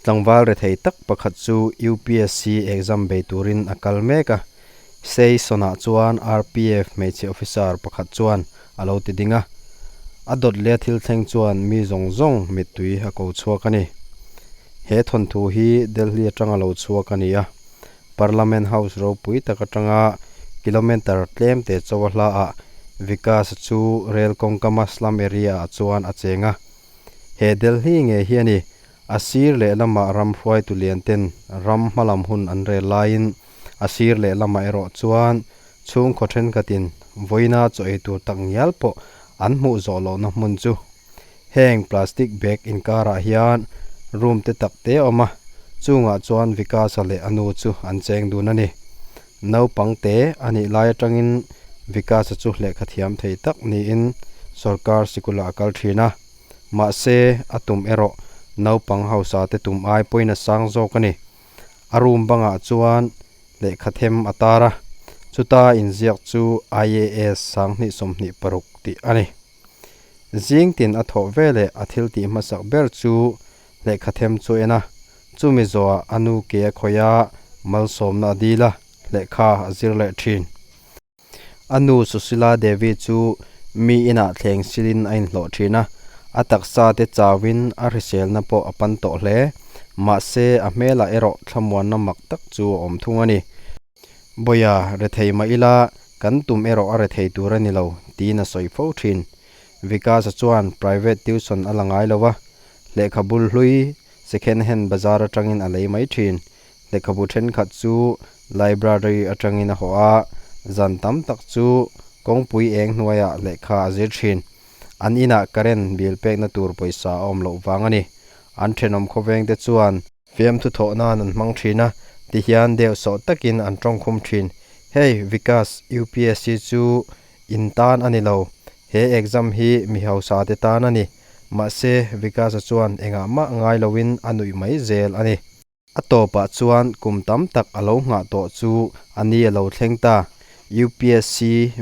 Tlangval rethei tak pakhat chu UPSC exam bei turin a kal mek a, Station-ah chuan RPF hmeichhe officer pakhat chuan a lo ti ding a. A dawt leh a thil thleng chuan mi zawng zawng mittui a ko chhuak a ni. He thawnthu hi Delhi atanga lo chhuak a ni a, Parliament House ropui tak atanga kilometre tlem te chaw a hla ah Vikas chu rel kawngkama slum area ah chuan a cheng a. He Delhi nge hi a ni, a sir lehlamah ram hruaitu lian ten ram hmalam hun an rel laiin a sir lehlamah erawh chuan chhungkaw thenkhatin vawiina chaw ei tur tak ngial pawh an hmuh zawh lohna hmun chu heng plastic bag inkarah hian room te tak te a awm a, chungah chuan Vikasa leh a nu chu an cheng dun a ni. Naupang te a nih lai atangin Vikasa chu lehkha thiam thei tak niin sorkar sikulah a kal thin a, mahse a tum erawh naupang hausa te tum ai pawhin a sang zawk a ni. A room bangah chuan lehkha them a tar a, chuta inziak chu IAS 2026 tih a ni. Zing tin a thawh veleh a thil tih hmasak ber chu lehkha them chu a en a, chumi zawhah a nu ke a khawih a, malsawmna a dil a, lehkha a zir leh thin. A nu Susila Devi chu mi inah thleng silin a inhlawh thin a, a taksa te chauhin a hriselna pawh a pan tawh hle. Mahse, a hmelah erawh thlamuanna mak tak chu a awm thung a ni. Bawia, rethei mah ila, kan tum erawh a rethei tur a ni lo, tiin a sawi fo thin. Vikas-a chuan private tuition a la ngai lo va, lehkhabu hlui second hand bazar atangin a lei mai thin. Lehkhabu thenkhat chu library atangin a hawh a, zan tam tak chu kawngpui eng hnuaiah lehkha a zir thin. An inah current bill pekna tur pawisa a awm loh vang a ni. An thenawm khawvengte chuan fiamthu thawh nan an hmang thin a, tihian deuh sawh takin an tawngkhum thin. Hei Vikas, UPSC chu in tan a ni lo, he exam hi mi hausa te tan a ni. Mahse, Vikas-a chuan engah mah ngai loin a nuih mai zel a ni. A tawpah chuan kum tam tak a lo nghah tawh chu a ni a lo thleng ta. UPSC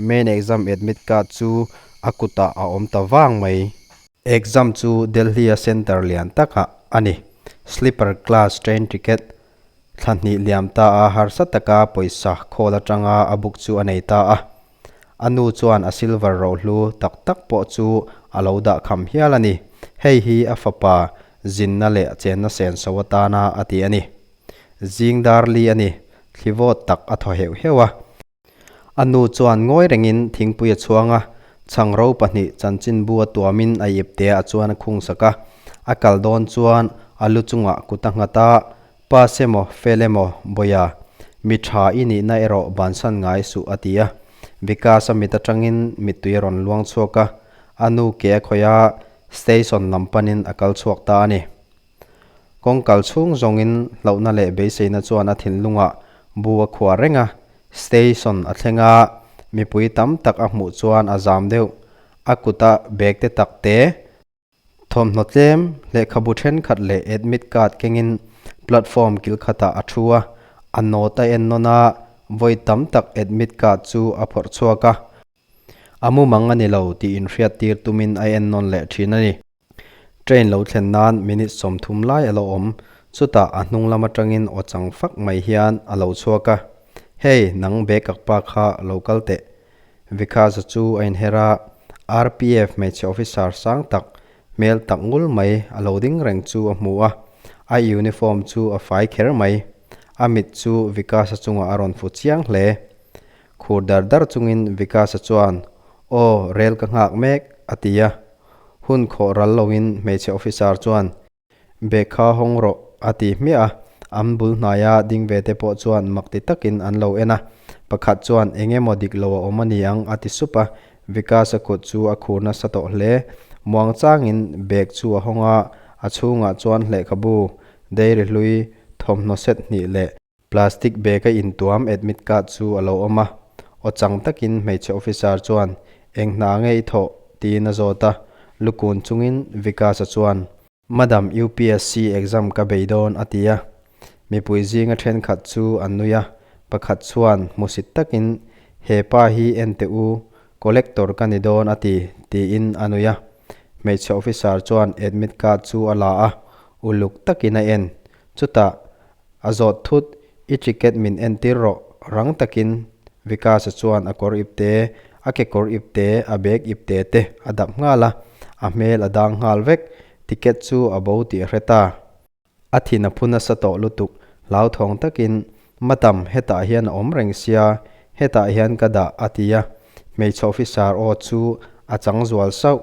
main exam admit card chu a kutah a awm ta vang mai. Exam chu Delhi-a centre lian takah a ni. Sleeper class train ticket thla hnih liam ta a harsa taka pawisa khawl atanga a book chu a nei ta a. A nu chuan a silver rohlu tak tak pawh chu a lo dah kham hial a ni. Hei hi a fapa zinna leh chenna senso atana a ti a ni. Zing dar li a ni, thli vawt tak a thaw heuh heuh a. A nu chuan ngawi rengin thingpui a chhuang a, chhangro pahnih chanchinbu a tuamin a ipte ah chuan a khung sak a. A kal dawn chuan a lu chungah kut a nghat a, Pass emaw, fail emaw, Bawia, mi tha i nihna erawh bansan ngai suh a ti a. Vikas a mit atangin mittui a rawn luang chhuak a, a nu ke a khawih a, station lam panin a kal chhuak ta a ni. Kawng kal chhung zawngin hlauhna leh beiseina chuan a thinlungah bu a khuar reng a, station a thleng a, mipui tam tak a hmuh chuan a zam deuh, a kuta bag te tak te, Thawmhnaw tlem, lehkhabu thenkhat leh admit card kengin platform kil khatah a thu a, a note a en nawn a, vawi tam tak admit card chu a phawrh chhuak a. A mumang a ni lo tih inhriattir tumin a en nawn leh thin a ni. Train lo thlen nan minute 30 lai a lo awm, chutah a hnung lam atangin aw chang fak mai hian a lo chhuak a, Hey, nang bag ak pa kha lo kal teh. Vikas-a chu a inher a, RPF hmeichhe officer sang tak, hmel tak ngul mai a lo ding reng chu a hmu a, a uniform chu a fai kher mai. A mit chu Vikas-a chungah a rawn fu chiang hle. Khur dar dar chungin Vikas-a chuan, Aw, rel ka nghak mek, a ti a. Hun khawh ral loin hmeichhe officer chuan, Bag kha hawng rawh, a ti hmiah a. An bul hnaia ding ve te pawh chuan mak ti takin an lo en a. Pakhat chuan, Eng emaw dik lo a awm a ni ang, a ti sup a. Vikas-a kut chu a khur nasa tawh hle. Muang changin bag chu a hawng a, a chhungah chuan lehkhabu, dairy hlui, thawmhnaw set hnih leh Plastic bag a intuam admit card chu a lo awm a, aw chang takin hmeichhe officer chuan, Eng hna nge i thawh? tiin a zawt a, lukun chungin Vikas-a chuan, Madam UPSC exam ka bei dawn a ti a, mipui zinga thenkhat chu an nui a, pakhat chuan hmusit takin, He pa hi en teh u, collector ka ni dawn a ti, tiin a nui a. Hmeichhe officer chuan admit card chu a la a, uluk takin a en. Chutah a zawt thut, I ticket min entir rawh, rang takin Vikas-a chuan a kawr ipte, a kekawr ipte, a bag ipte te a dap nghal a, a hmel a dang nghal vek. Ticket chu a bo tih a hre ta. A thin a phu nasa tawh lutuk, hlauthawng takin, Madam, hetah hian a awm reng sia, hetah hian ka dah, a ti a. Hmeichhe officer aw chu a chang zual sauh,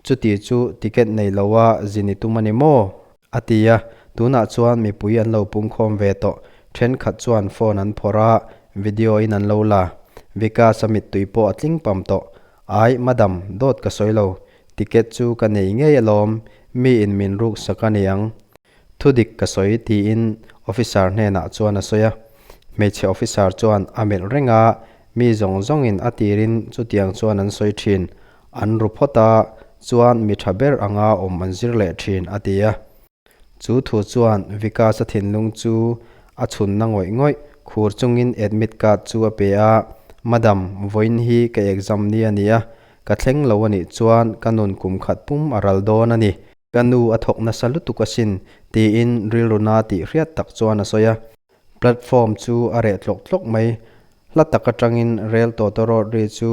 Chuti chu ticket nei loa zin i tum a ni maw? A ti a, tunah chuan mipui an lo pungkhawm ve tawh, thenkhat chuan phone an phawrh a, video in an lo la. Vikas-a mittui pawh a tling pam tawh. Ai, madam, dawt ka sawi lo. Ticket chu ka nei ngei alawm, mi in min ruk sak a ni ang. Thudik ka sawi tiin officer hnenah chuan a sawi a. Hmeichhe officer chuan a melh reng a, mi zawng zawngin a tirin chutiang chuan an sawi thin. An ru phawt a, chuan mi tha ber anga awm an zir leh thin, a ti a. Chu thu chuan Vikas-a thinlung chu a chhunna ngawih ngawih khur chungin admit card chu a pe a, Madam, vawiin hi ka exam ni a ni a, ka thleng lo a nih chuan ka nun kum khat pum a ral dawn a ni. Ka nu a thawk nasa lutuk asin, tiin rilru na tih hriat tak chuan a sawi a. Platform chu a reh tlawk tlawk mai. Hla tak atangin rel tawtawrawt ri chu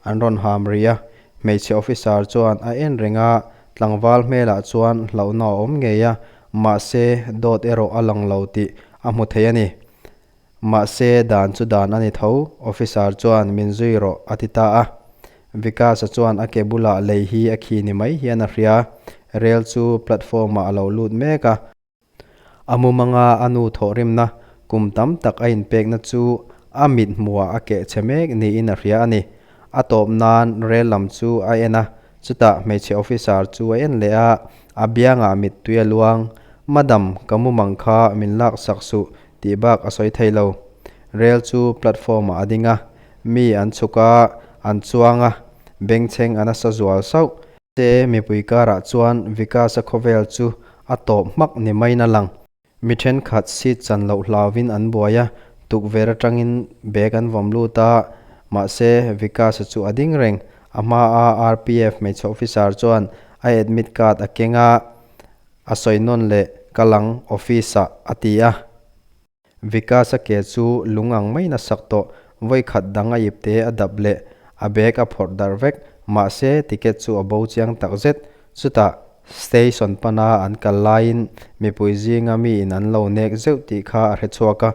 an rawn ham ri a. Hmeichhe officer chuan a en reng a, tlangval hmelah chuan hlauhna a awm ngei a, mahse dawt erawh a lang lo tih a hmu thei a ni. Mahse dan chu dan a ni tho, officer chuan min zui rawh a ti ta a. Vikas-a chuan a ke bulah lei hi a khi ni mai hian a hria. Rel chu platform-ah a lo lut mek a. A mumanga a nu thawhrimna kum tam tak a inpekna chu a mit hmuhah a keh chhe mek niin a hria a ni. A tawp nan rel lam chu a en a, chutah hmeichhe officer chu a en leh a, a biangah mittui a luang. Madam, ka mumang kha min laksak suh tih bak a sawi thei lo. Rel chu platform ah a ding a, mi an chhuk a, an chuang a, bengchheng a nasa zual sauh. Te mipui karah chuan Vikas-a khawvel chu a tawp hmak ni maiin a lang. Mi thenkhat seat chan loh hlauvin an buai a, tukverh atangin bag an vawm lut a, mahse Vikas-a chu a ding reng. A hmaa RPF hmeichhe officer chuan a admit card a keng a, a sawi nawn leh kal ang office-ah a ti a. Vikas-a ke chu lung ang maiin a sak tawh, vawi khat dang a ip te a dap leh a bag a phawrh darh vek, mahse ticket chu a bo chiang tak zet. Chutah station pana an kal laiin mipui zinga miin an lo nek zeuh tih kha a hre chhuak a,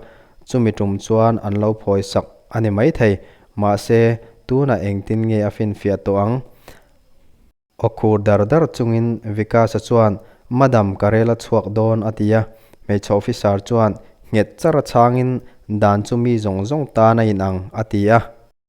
chumi tum chuan an lo phawi sak a ni maithei, mahse tunah engtin nge a finfiah tawh ang? Aw khur dar dar chungin Vikas-a chuan, Madam, ka rel a chhuak dawn, a ti a. Hmeichhe officer chuan nghet char a chhangin, Dan chu mi zawng zawng tan a inang, a ti a.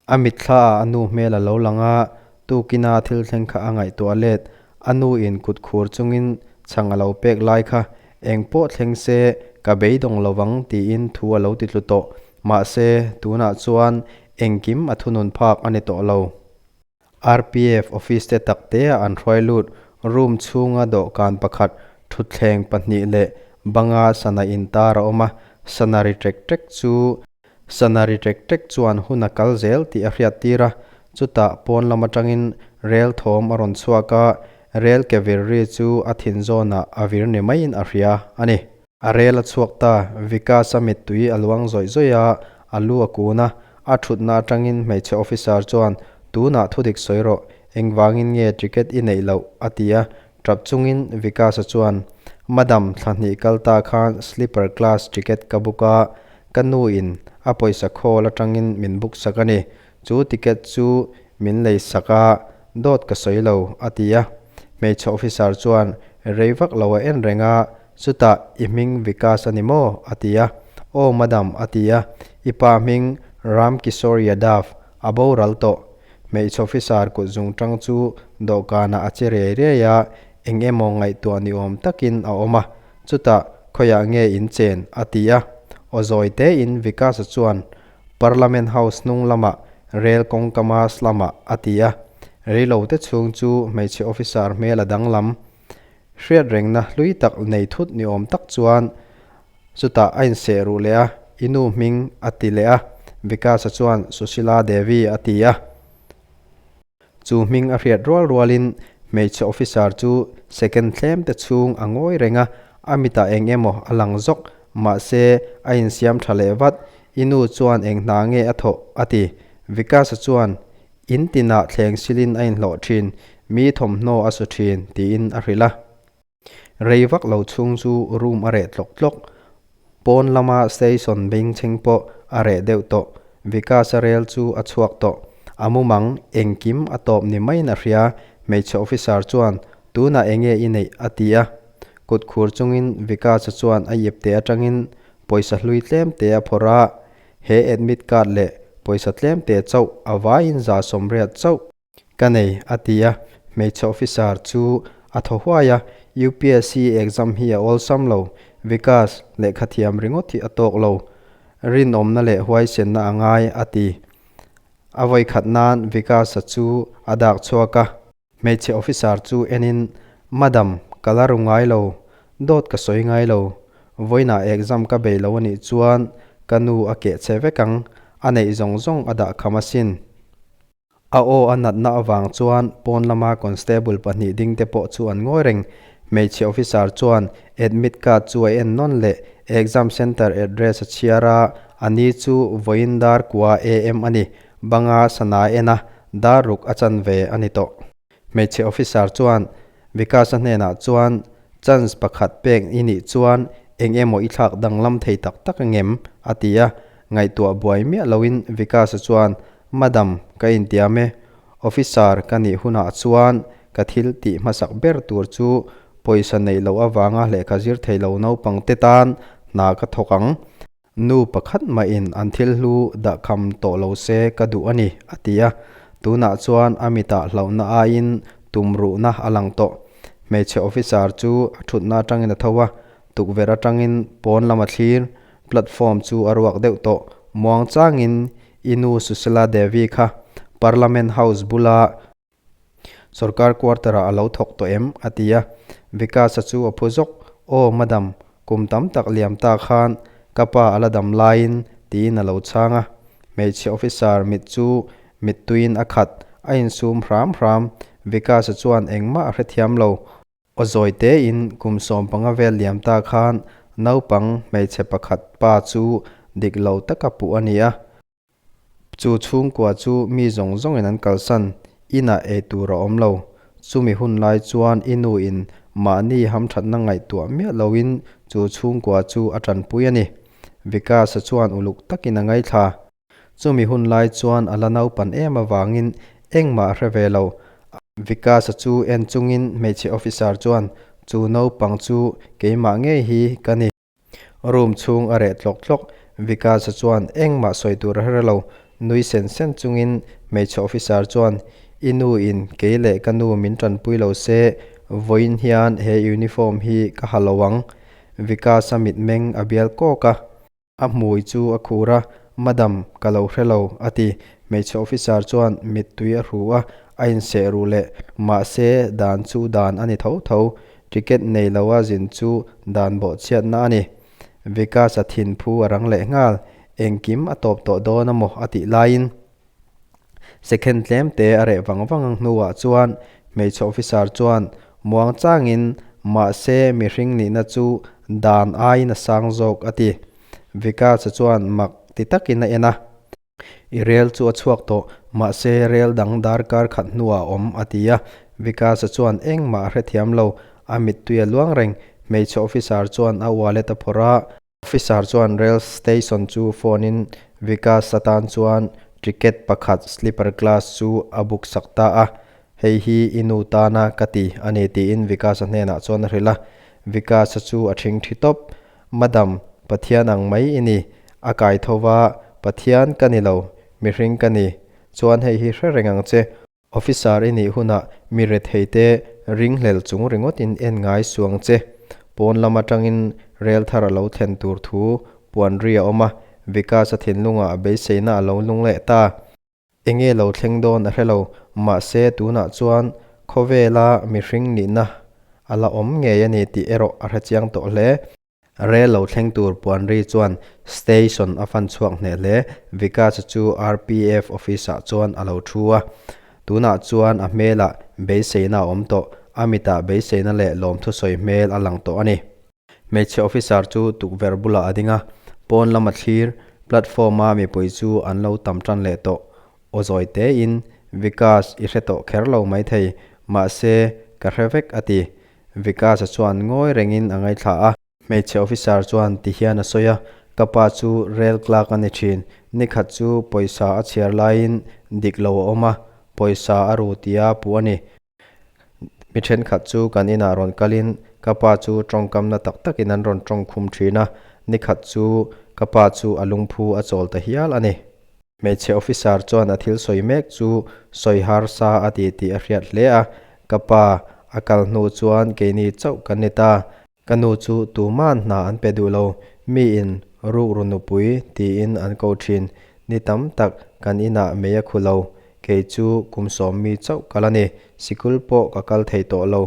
A mitthlaah a nu hmel a lo lang a, tukina thil thleng kha a ngaihtuah let. A nu in kut khur chungin chhang a lo pek lai kha, Eng pawh thleng se, ka beidawng lo vang, tiin thu a lo ti tlu tawh. Mahse, tunah chuan engkim a thunun phak a ni tawh lo. RPF office te tak te ah an hruai lut. Room chhunga dawhkan pakhat, thutthleng pahnih leh banga sana intar a awm a, sana ri ṭek ṭek chu sana ri ṭek ṭek chuan hun a kal zel tih a hriat tir a. Chutah pawn lam atangin rel thawm a rawn chhuak a, rel ke vir ri chu a thin zawnah a vir ni maiin a hria a ni. A rel a chhuak ta, Vikas-a mittui a luang zawih zawih a, a lu a kun a. A thutna atangin hmeichhe officer chuan, Tunah thudik sawi rawh, engvangin nge ticket i neih loh? a ti a. Tap chungin Vikas-a chuan, Madam, thla hnih kal ta khan sleeper class ticket ka book a, ka nu in a pawisa khawl atangin min book sak a ni. Chu ticket chu min lei sak a, dawt ka sawi lo, a ti a. Hmeichhe officer chuan rei vak lo a en reng a, Chutah i hming Vikas a ni maw? a ti a. Aw madam, a ti a. I pa hming Ram Kishore Yadav a boral tawh. Hmeichhe officer kut zungtang chu dawhkanah a che riai riai a, eng emaw ngaihtuah ni awm takin a awm a. Chutah khawiah nge in chen? a ti a. Aw zawi tein Vikas-a chuan Parliament House hnung lamah rel kawngkama slum-ah a ti a. Reilote chhung chu hmeichhe officer hmel a danglam. Hriatrengna hlui tak nei thut ni awm tak chuan chutah a inseh ruh leh a, I nu hming a ti leh a, Vikas-a chuan Sushila Devi a ti a. Chu hming a hriat rual rualin hmeichhe officer chu second thlem te chhung a ngawi reng a, A mitah eng emaw a lang zawk, mahse, a insiam tha leh vat. I nu chuan eng hna nge a thawh? a ti. Vikas-a chuan, In tinah thleng silin a inhlawh thin, mi thawmhnaw a su thin, tiin a hrilh a. Rei vak lo chhung chu room a reh tlawk tlawk. Pawn lama station bengchheng pawh a reh deuh tawh. Vikas-a rel chu a chhuak tawh. A mumang engkim a tawp ni maiin a hria. Hmeichhe officer chuan, Tunah enge i neih? a ti a. Kut khur chungin Vikas-a chuan a ip te atangin pawisa hlui tlem te a phawrh a. He admit card leh pawisa tlem te chauh a vaiin 180 chauh. Ka nei, a ti a. Hmeichhe officer chu a thaw huai a, UPSC exam hi a awlsam lo, Vikas, lehkha thiam ringawt hi a tawk lo. Rinawmna leh huaisenna a ngai, a ti. A vawikhat nan Vikas-a chu a dak chhuak a. Hmeichhe officer chu enin, Madam, ka la ru ngai lo, dawt ka sawi ngai lo. Vawiinah exam ka bei lo a nih chuan ka nu a keh che vek ang, a neih zawng zawng a dah kham asin. A aw a natna avang chuan pawn lama constable pahnih dingte pawh chu an ngawi reng. Hmeichhe officer chuan admit card chu a en nawn leh exam centre address a chhiar a, a ni chu vawiin dar kua AM a ni. Banga sana en a, dar ruk a chanve a ni tawh. Hmeichhe officer chuan Vikas-a hnenah chuan chance pakhat pek i nih chuan eng emaw i thlak danglam thei tak tak angem? a ti a, ngaihtuah buai miah loin Vikas-a chuan Madam, ka intiam e, officer ka nih hunah chuan ka thil tih hmasak ber tur chu pawisa neih loh avanga lehkha zir thei lo naupang te tan hna ka thawk ang. Nu pakhat mahin an thil hlu dahkham tawh lo se ka duh a ni, a ti a. Tunah chuan a mitah hlauhna aiin tumruhna a lang tawh. Hmeichhe officer chu a thutna atangin a tho a, tukverh atangin pawn lam a thlir. Platform chu a ruak deuh tawh. Muangchangin i nu Sushila Devi kha Parliament House bula Sorkar quarter-ah a lo thawk tawh em? a ti a. Vikas-a chu a phu zawk, Aw, madam, kum tam tak liam ta khan ka pa a la dam laiin, tiin a lo chhang a. Hmeichhe officer mit chu mittuiin a khat, a insum hram hram. Vikas-a chuan engmah a hrethiam lo. Aw zawi tein kum 15 vel liam ta khan naupang hmeichhe pakhat pa chu dik lo taka puh a ni a. Chu chhungkua chu mi zawng zawngin an kalsan, inah ei tur a awm lo. Chumi hun lai chuan i nuin mahni hamthatna ngaihtuah miah loin chu chhungkua chu a tanpui a ni. Vikas-a chuan uluk takin a ngaithla. Chumi hun lai chuan a la naupan em avangin engmah a hre ve lo. Vikas-a chu en chungin hmeichhe officer chuan, Chu naupang chu keimah ngei hi ka ni. Room chhung a reh tlawk tlawk. Vikas-a chuan engmah sawi tur a hre lo. Nui sen sen chungin hmeichhe officer chuan, I nu in kei leh ka nu min tanpui lo se, vawiin hian he uniform hi ka ha lo ang. Vikas-a mitmeng a bial kawk a. A hmui chu a khur a, Madam, ka lo hre lo, a ti. Hmeichhe officer chuan mittui a hru a, a inseh ruh leh. Mahse, dan chu dan a ni tho tho. Ticket nei loa zin chu dan bawhchhiatna a ni. Vikas-a thinphu a rang leh nghal. Engkim a tawp tawh dawn a maw a tih laiin. Second tlem te a reh vang vang ang hnuah chuan hmeichhe officer chuan muang changin mahse mihring nihna chu dan aiin a sang zawk a ti. Vikas-a chuan mak ti takin a en a. I rel chu a chhuak tawh, mahse rel dang darkar khat hnuah a awm a ti a. Vikas-a chuan engmah a hrethiam lo, a mittui a luang reng. Hmeichhe officer chuan a wallet a phawrh a. Officer chuan rail station chu phone in Vikas atan chuan ticket pakhat sleeper class chu a book sak ta a, hei hi i nu tana ka ti a ni tiin Vikas-a hnenah chuan a hrilh a. Vikas-a chu a thing thi tawp, Madam, Pathian ang mai i ni, a kai tho va, Pathian ka ni lo, mihring ka ni, chuan hei hi hre reng ang che, Officer i nih hunah mi retheite ringhlel chung ringawtin en ngai suang che. Pawn lam atangin rel thar a lo thlen tur thu puan ri a awm a, Vikas-a thinlungah a beiseina a lo lung leh ta. Enge lo thleng dawn a hre lo, mahse tunah chuan khawvela mihring nihna a la awm ngei a ni tih erawh a hrechiang tawh hle. Rel lo thleng tur Puanri chuan station a fan chhuak hneh hle. Vikas-a chu RPF office-ah chuan a lo thu a. Tunah chuan a hmelah beiseina a awm tawh. A mitah beiseina leh lawmthu sawi hmel a lang tawh a ni. Hmeichhe officer chu tukverh bulah a ding a, pawn lama thlir platform-a mipui chu an lo tam tan leh tawh. Aw zawi tein, Vikas i hre tawh kher lo maithei, mahse ka hre vek a ti. Vikas-a chuan ngawi rengin a ngaithla a. Hmeichhe officer chuan ti hian a sawi a, Ka pa chu rail clerk a ni thin. Nikhat chu pawisa a chhiar laiin dik lo a awm a, pawisa a ru tia puh a ni. Mi thenkhat chu kan inah rawn kalin ka pa chu tawngkamna tak takin an rawn tawng khum thin a, nikhat chu ka pa chu a lungphu a chawl ta hial a ni. Hmeichhe officer chuan a thil sawi mek chu sawi harsa a ti tih a hriat hle a, ka pa a kal hnu chuan keini chauh kan ni ta. Ka nu chu tuman hna an pe duh lo, miin rukru nupui tiin an ko thin. Ni tam tak kan inah mei a khu lo, kei chu kum sawmmi chauh kal a ni, sikul pawh ka kal thei tawh lo.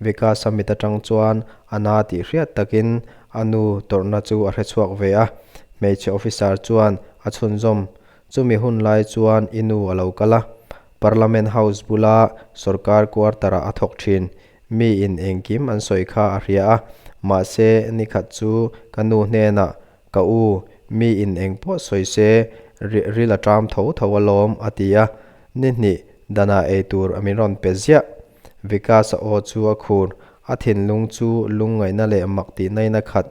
Vikas-a mit atang chuan a na tih hriat takin a nu tawrhna chu a hrechhuak ve a, hmeichhe officer chuan a chhunzawm Chumi hun lai chuan i nu a lo kal a, Parliament House bula sorkar quarter-ah a thawk thin. Miin engkim an sawi kha a hria a, mahse nikhat chu ka nu hnenah, Ka u, miin engpawh sawi se, ril a ṭam tho tho alawm, a ti a. Ni hnih danah eitur min rawn pe ziah. Vikas-a aw chu a khur, a thinlung chu lungngaihna leh mak tihnain a khat.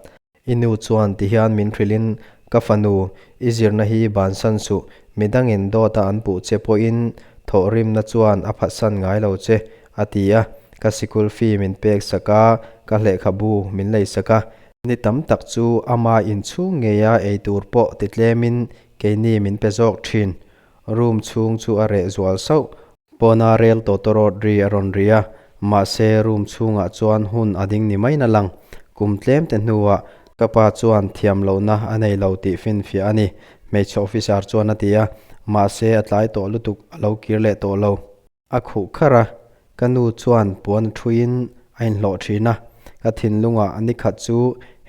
I nu chuan tihian min hrilhin, Ka fanu, i zirna hi bansan suh, midangin dawta an puh che pawhin thawhrimna chuan a phatsan ngai lo che, a ti a. Ka sikul fee min pek sak a, ka lehkhabu min lei sak a. Ni tam tak chu ama inchhung ngeia eitur pawh ti tlemin keini min pe zawk thin. Room chhung chu a reh zual sauh. Pawna rel tawtawrawt ri a rawn ri a, mahse room chhungah chuan hun a ding ni maiin a lang. Kum tlem te hnuah ka pa chuan thiam lohna a nei lo tih finfiah a ni, hmeichhe officer chuan a ti a, mahse a tlai tawh lutuk a lo kir leh tawh lo. A khuh kharh a, ka nu chuan puan a thuiin a inhlawh thin a, ka thinlungah nikhat chu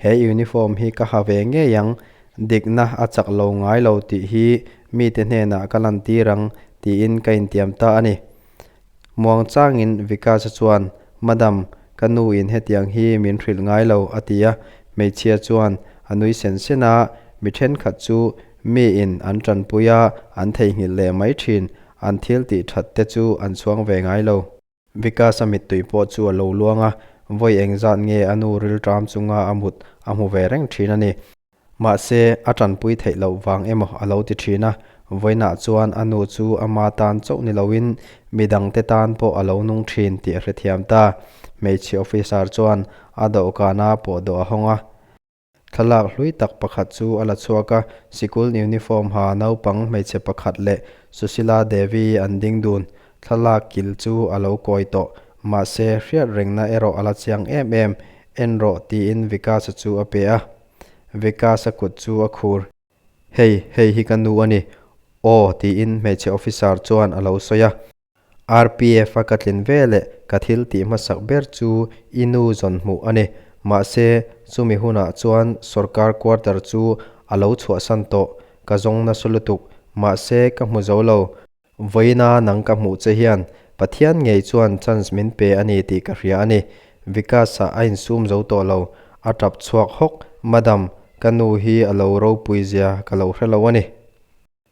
he uniform hi ka ha ve ngei ang, dikna a chak lo ngai lo tih hi mite hnenah ka lantir ang tiin ka intiam ta a ni. Muangchangin Vikas-a chuan, Madam, ka nuin hetiang hi min hrilh ngai lo, a ti a, hmeichhia chuan a nui sen sen a, mi thenkhat chu miin an tanpui a, an theihnghilh leh mai thin, An thil tih that te chu an chhuang ve ngai lo. Vikas-a mittui pawh chu a lo luang a, vawi engzat nge a nu rilṭam chunga a mut a hmu ve reng ṭhin a ni. Mahse, a ṭanpui theih loh vang emaw a lo ti ṭhin a, vawiinah chuan a nu chu ama tan chauh ni loin midangte tan pawh a lo nung ṭhin tih a hrethiam ta. Hmeichhe officer chuan a dawhkana pawhdawh a hawng a. Thlalak hlui tak pakhat chu a la chhuak a, sikul uniform ha naupang hmeichhe pakhat leh Sushila Devi an ding dun. Thlalak kil chu a lo kawi tawh, mahse hriat rengna erawh a la chiang em em, en rawh tiin Vikas-a chu a pe a. Vikas-a kut chu a khur. Hei, hei hi ka nu a ni. Aw tiin hmeichhe officer chuan a lo sawi a. RPF a ka tlin ve leh ka thil tih hmasak ber chu i nu zawn hmuh a ni. Mahse, chumi hunah chuan sorkar quarter chu a lo chhuahsan tawh. Ka zawng nasa lutuk. Mahse, ka hmu zo lo. Vawiina nang ka hmuh che hian Pathian ngei chuan chance min pe a ni tih ka hria a ni. Vikas-a a insum zo tawh lo. A tap chhuak hawk, Madam, ka nu hi a lo ropui zia ka lo hre lo a ni.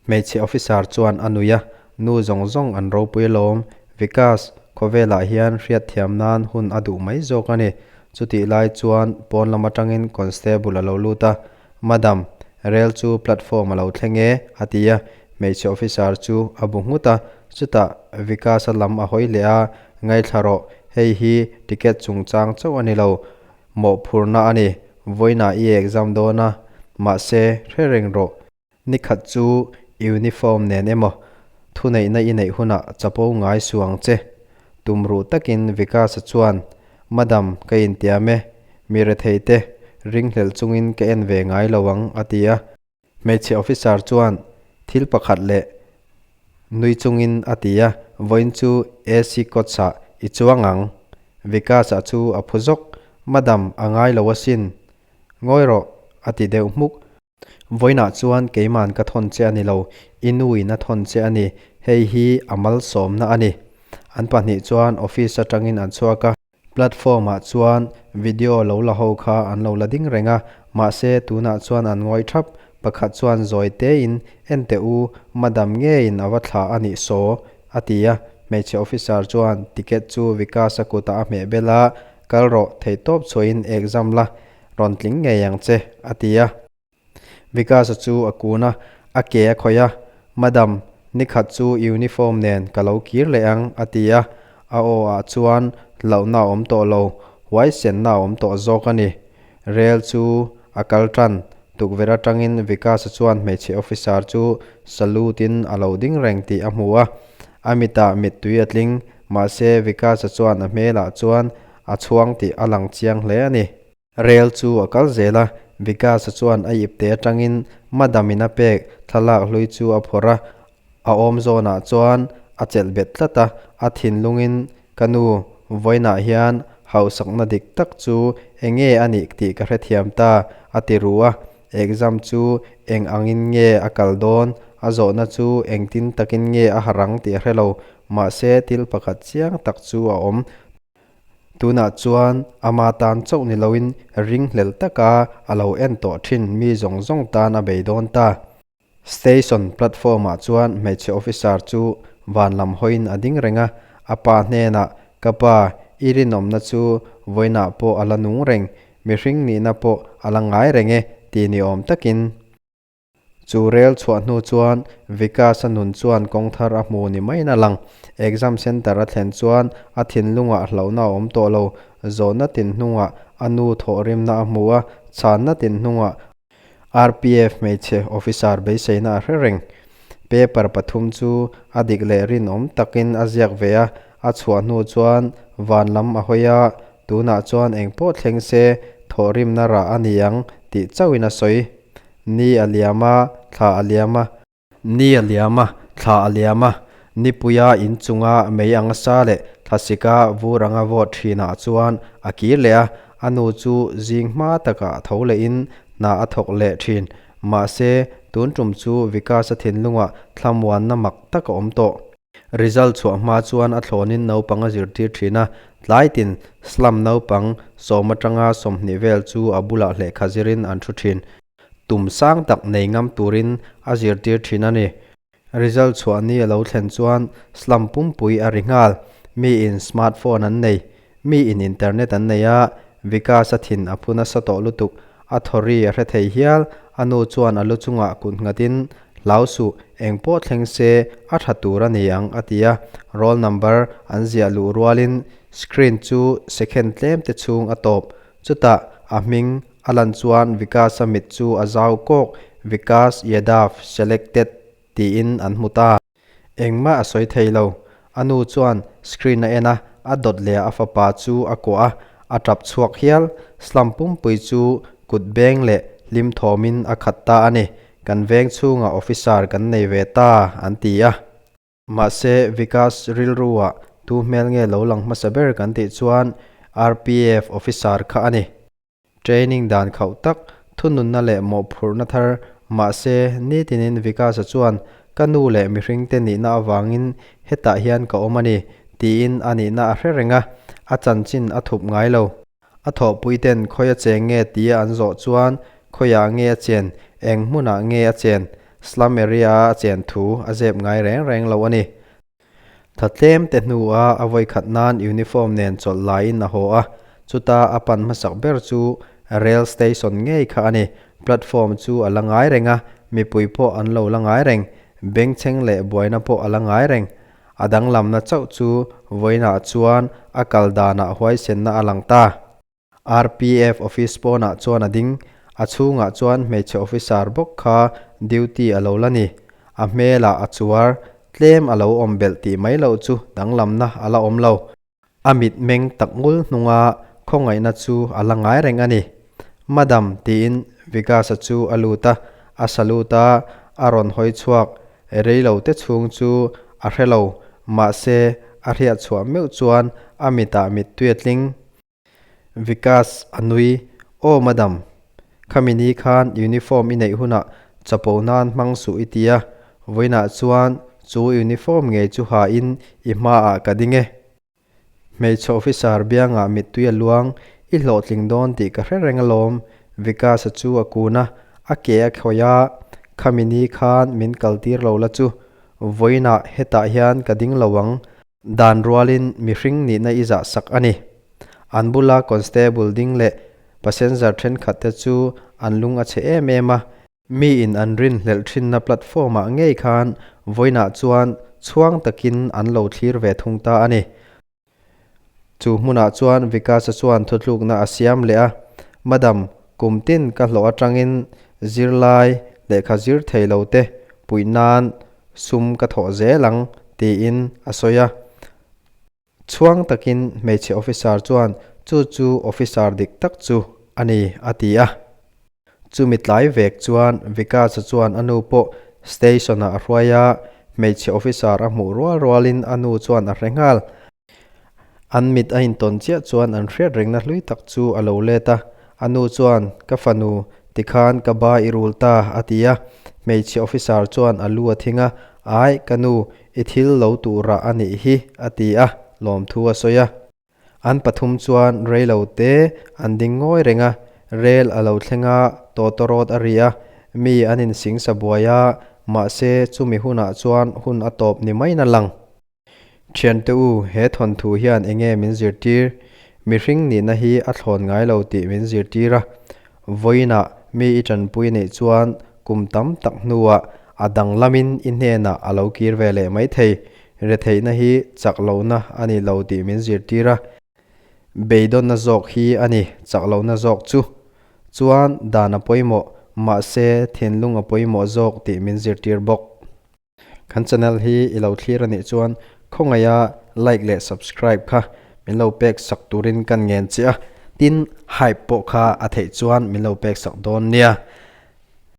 Hmeichhe officer chuan a nui a, nu zawng zawng an ropui alawm, Vikas, khawvelah hian hriatthiam nan hun a duh mai zawk a ni. Chutih lai chuan pawn lam atangin constable a lo lut a, Madam, rel chu platform a lo thleng e, a ti a, hmeichhe officer chu a bu nghut a, chutah Vikas-a lam a hawi leh a, Ngaithla rawh, hei hi ticket chungchang chauh a ni lo, mawhphurhna a ni, vawiinah i exam dawn a, mahse hre reng rawh, Nikhat chu uniform nen emaw thuneihna i neih hunah chapo ngai suh ang che. Tumruh takin Vikas-a chuan, Madam, ka intiam e, mi rethei te ringhlelh chungin ka en ve ngai lo ang, a ti a. Hmeichhe officer chuan thil pakhat leh nui chungin a ti a, Vawiin chu AC coach-ah i chuang ang. Vikas-a chu a phu zawk, Madam, a ngai lo asin. Ngawi rawh, a ti deuh hmuk. Vawiinah chuan keiman ka thawn che a ni lo, i nuin a thawn che a ni, hei hi a malsawmna a ni. An pahnih chuan office atangin an chhuak a. Platform ah chuan video lo la ho kha an lo la ding reng a, mahse tunah chuan an ngawi thap. Pakhat chuan zawi tein, En teh u, madam ngeiin a va thla a nih saw, a ti a. Hmeichhe officer chuan ticket chu Vikas-a kutah a hmeh bel a, Kal rawh, theihtawp chhuahin exam la rawn tling ngei ang che, a ti a. Vikas-a chu a kun a, a ke a khawih a, Madam, nikhat chu uniform nen ka lo kir leh ang, a ti a. A aw ah chuan hlauhna a awm tawh lo, huaisenna a awm tawh zawk a ni. Rel chu a kal tan, tukverh atangin Vikas-a chuan hmeichhe officer chu salute-in a lo ding reng tih a hmu a. A mitah mittui a tling, mahse Vikas-a chuan a hmelah chuan a chhuang tih a lang chiang hle a ni. Rel chu a kal zel a, Vikas-a chuan a ipte atangin Madam-in a pek thlalak hlui chu a phawrh a, a awm zawnah chuan a chelh bet tlat a, a thinlungin ka nu vawiinah hian hausakna dik tak chu eng nge a nih tih ka hrethiam ta a ti ru a, exam chu eng angin nge a kal dawn, a zawhna chu engtin takin nge a harh ang tih a hre lo, mahse thil pakhat chiang tak chu a awm. Tunah chuan ama tan chauh ni loin ringhlel taka a lo en tawh thin mi zawng zawng tan a bei dawn ta. Station platform-ah chuan hmeichhe officer chu van lam hawiin a ding reng a, a pa hnenah, Ka pa, i rinawmna chu vawiinah pawh a la nung reng, mihring nihna pawh a la ngai reng e, ti ni awm takin. Chu rel chhuah hnu chuan Vikas-a nun chuan kawng thar a hmu ni maiin a lang. Exam centre a thlen chuan a thinlungah hlauhna a awm tawh lo. Zawhna tin hnungah a nu thawhrimna a hmu a, chhanna tin hnungah RPF hmeichhe officer beiseina a hre reng. Paper pathum chu a dik leh rinawm takin a ziak ve a, a chhuah hnu chuan van lam a hawi a, tunah chuan engpawh thleng se thawhrimna rah a ni ang tih chauhin a sawi. Ni a liam a, thla a liam a. Ni a liam a, thla a liam a. Nipuia inchunga mei anga sa leh thlasika vur anga vawt thinah chuan a kir leh a, a nu chu zing hma takah tho lehin hna a thawk leh thin. Mahse, tun tum chu Vikas-a thinlungah thlamuanna mak tak a awm tawh. Result chhuah hma chuan a thlawnin naupang a zirtir thin a, tlai tin slum naupang sawm atanga 20 vel chu a bulah lehkha zirin an thu thin. Tum sang tak nei ngam turin a zirtir thin a ni. Result chhuah ni a lo thlen chuan slum pumpui a ri nghal. Miin smartphone an nei. Miin internet an nei a, Vikas a thin a phu nasa tawh lutuk. A thaw ri a hre thei hial. A nu chuan a lu chungah kut nghatin, Hlau suh, eng pawh thleng se a tha tur a ni ang, a ti a. Roll number an ziah luh rualin screen chu second tlem te chhung a tawp. Chutah a hming a lan chuan Vikas-a mit chu a zau kawk, Vikas Yadav selected tiin an hmu ta. Engmah a sawi thei lo. A nu chuan screen a en a, a dawt leh a fapa chu a kuah a, a tap chhuak hial. Slum pumpui chu kut beng leh hlim thawmin a khat ta a ni. Kan veng chhungah officer kan nei ve ta, an ti a. Mahse, Vikas rilruah tu hmel nge lo lang hmasa ber kan tih chuan RPF officer kha a ni. Training dan khauh tak, thununna leh mawhphurhna thar, mahse, nitinin Vikas-a chuan, Ka nu leh mihringte nihna avangin hetah hian ka awm a ni, tiin a nihna a hre reng a, a chanchin a thup ngai lo. A thawhpuiten khawi a cheng nge tia an zawh chuan, Khawiah nge a chen? Eng hmunah nge a chen? Slum area-a a chen thu a zep ngai reng reng lo a ni. Tha tlem te hnua a vawikhat nan uniform nen chawlh laiin a haw a, chuta a pan hmasak ber chu rail station ngei kha a ni. Platform chu a la ngai reng a, mipui pawh an lo la ngai reng, bengchheng leh buaina pawh a la ngai reng. A danglamna chauh chu vawiinah chuan a kal danah huaisenna a lang ta. RPF office pawnah chuan a ding, a chhungah chuan hmeichhe officer bawk kha duty a lo la ni. A hmelah a chuar, tlem a lo awm belh tih mai loh chu danglamna a la awm lo. A mitmeng tak ngul hnunga khawngaihna chu a la ngai reng a ni. Madam tiin Vikas-a chu a lut a, a salute a, a rawn hawi chhuak. Reilo te chhung chu a hre lo, mahse a hriat chhuah meuh chuan a mitah mittui a tling. Vikas a nui, Aw madam, khami ni khan uniform i neih hunah chapo nan hmang suh i ti a, vawiinah chuan chu uniform ngei chu hain i hmaah ka ding e. Hmeichhe officer biangah mittui a luang, I hlawhtling dawn tih ka hre reng alawm, Vikas-a chu a kun a, a ke a khawih a, Khami ni khan min kaltir lo la chu, vawiinah hetah hian ka ding lo ang, dan rualin mihring nihna i zah sak a ni. An bula constable ding leh passenger thenkhat te chu an lung a chhe em em a, Mi in an rinhlelh thinna platform ah ngei khan vawiinah chuan chhuang takin an lo thlir ve thung ta a ni. Chu hmunah chuan Vikas-a chuan thutlukna a siam leh a, Madam, kum tin ka hlawh atangin zirlai lehkha zir thei lo te puih nan sum ka thawh zel ang, tiin a sawi a. Chhuang takin hmeichhe officer chuan chu chu officer dik tak chu a ni a ti a. Chumi tlai vek chuan Vikas-a chuan a nu pawh station-ah a hruai a, hmeichhe officer a hmuh rual rualin a nu chuan a hre nghal. An mit a intawn chiah chuan an hriat rengna hlui tak chu a lo let a, a nu chuan ka fanu tikhan ka ba i rul ta a ti a, hmeichhe officer chuan a lu a thing a, Ai ka nu I thil lo turah a nih hi, a ti a, lawmthu a sawi a. An pathum chuan rei lo te an ding ngawi reng a, rel a lo thleng a, tawtawrawt a ri a, mi an insingsa buai a, mahse chumi hunah chuan hun a tawp ni maiin a lang. Thiante u, he thawnthu hian enge min zirtir? Mihring nihna hi a thlawn ngai lo tih min zirtir a, Vawiinah mi i tanpui neih chuan kum tam tak hnuah a danglamin i hnenah a lo kir ve leh mai thei. Retheihna hi chak lohna a ni lo tih min zirtir a, beidawnna zawk hi a ni chak lohna zawk chu. Chuan dan a pawimawh, mahse thinlung a pawimawh zawk tih min zirtir bawk. Kan channel hi i lo thlir a nih chuan khawngaiha like leh subscribe kha min lo pek sak turin kan ngen che a, tin hype pawh kha a theih chuan min lo pek sak dawn nia.